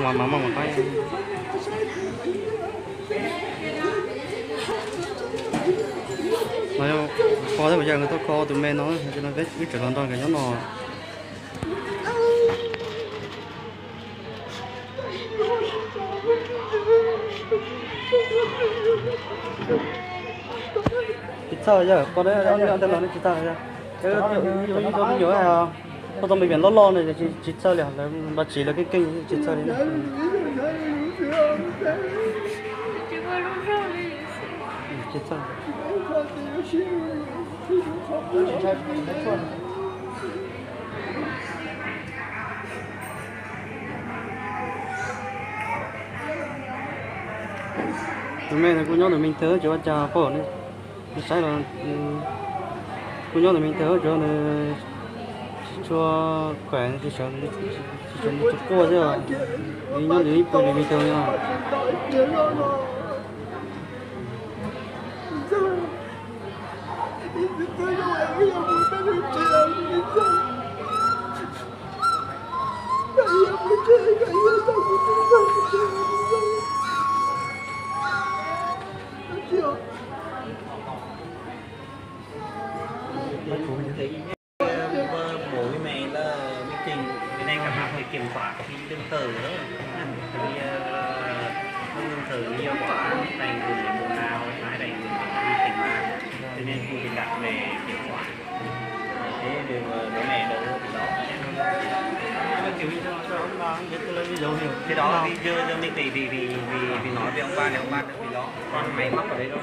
Mas mas mas mas pab. Mas yog kho thiab mas yog nkawd tuaj kho tus me no, wb tseem los nrog nkawd nyob no. Tsis txhawj yog, koj ob niam tij los nej tsis txhawj yog. Yus ib tug me nyuam, koj tau me viam loj loj no tsis txhawj li, lawv npaj tsis lawv keej keej tsis txhawj li. Tsis txhawj. Tus me no kuj nyob ntawm Meej Thawj tsis ua cas pom ne, saib los kuj nyob ntawm Meej Thawj tsuas nws tsis tshua khỏe, tsis sawv, tsis sawv, nws tsis quaj xwb. Nws nyob nws ib pw li Meej Thawj no. Bố với mẹ là bên tỉnh, bên đây các bác phải kiểm soát cái lương thở đó. Vì, ờ, lương thở nhiều quá, đành gửi bộ nào, Thái đành gửi đi tỉnh mà. Cho nên không thể đặt về kiểm soát. Thế thì, ờ, bố mẹ đỡ thì đó. Cái đó thì giờ, giờ mình phải vì, vì, vì, vì nói với ông ba, thì ông ba đỡ thì đó. Còn máy móc ở đây đâu?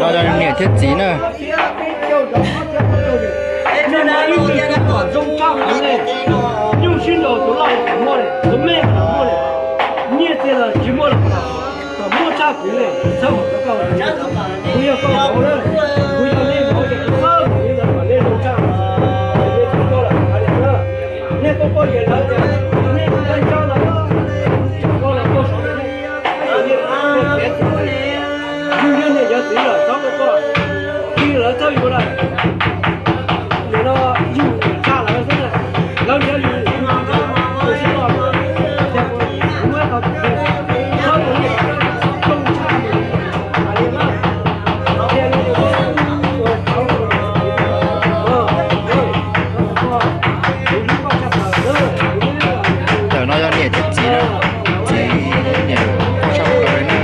Tam no yog niam thiab txiv na. Nyuj sib nraus tus loj los muaj li, tus me los muaj li, nyiaj txiag los tsis muaj los kom muaj tshaj kuv li, txhob kom koj, kuv yog koj vauv na, kuv yog nej vauv ces kuv txhob kom nej zoo tshaj, nej tsis tuaj los hais li na. Nej tuaj poj yem lawv ces nej kuj tau tso los, tso koj los tuaj saud nej, yus yog niam yog txiv lawm txhob tuaj, txij lawv txhob yuav lawm. Nim no yus tsa lawv xwb na, lawv nrhiav yus, yus sib los, ces kuv muab tau tus kheej, txhob tus kheej zoo tshaj mus, hais li na, qhia li yus, tus hlub koj tshaj plaws na, tus hlub koj tshaj plaws na. Ntawm no yog niam thiab txiv na, txiv niam koj tshaj plaws li na.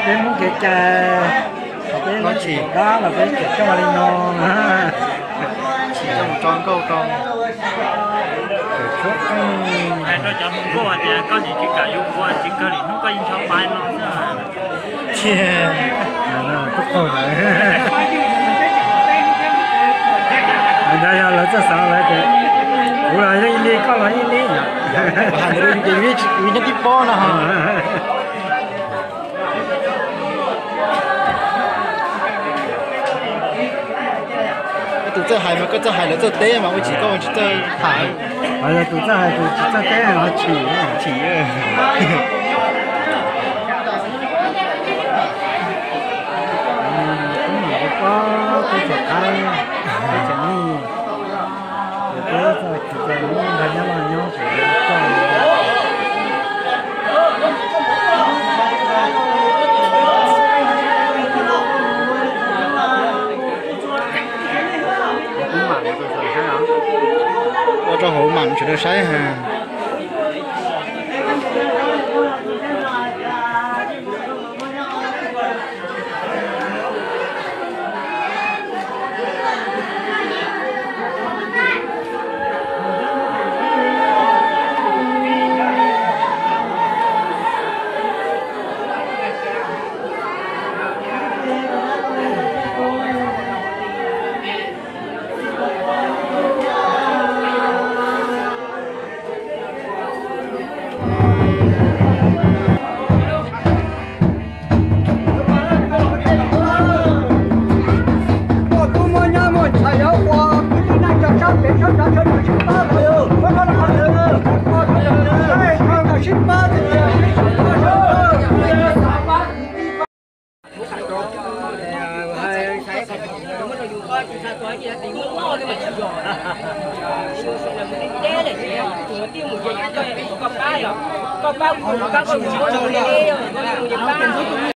Peb Hmoob kev cai, peb tsis dab los peb tseem coj li no. Tsis tso nkauj rau. Hais rau cov hluas nkauj hais tias koj tsis kam yuav kuv, tsis kawg li hnub koj yeej ncho pab no xwb. Tub qaug lawm. Ntawd yog lawv txoj xov lawv tias kuv los yeej li, koj los yeej li. Hais ntawd ces yus nyob tib pob no. Tus txawj hais mas koj txawj hais, lawv txawj teb mas ua tsis, koj ua tsis txawj hais. Hais tus txawj hais tus tsis txawj teb ho chim, chim. Tub mam kuv pob teb chaws Thaib, teb chaws Nyij, ces peb txoj kev cai Hmoob nrog nyob los nyob tseem yuav coj. Ua rau hauv mam sawv daws saib ha.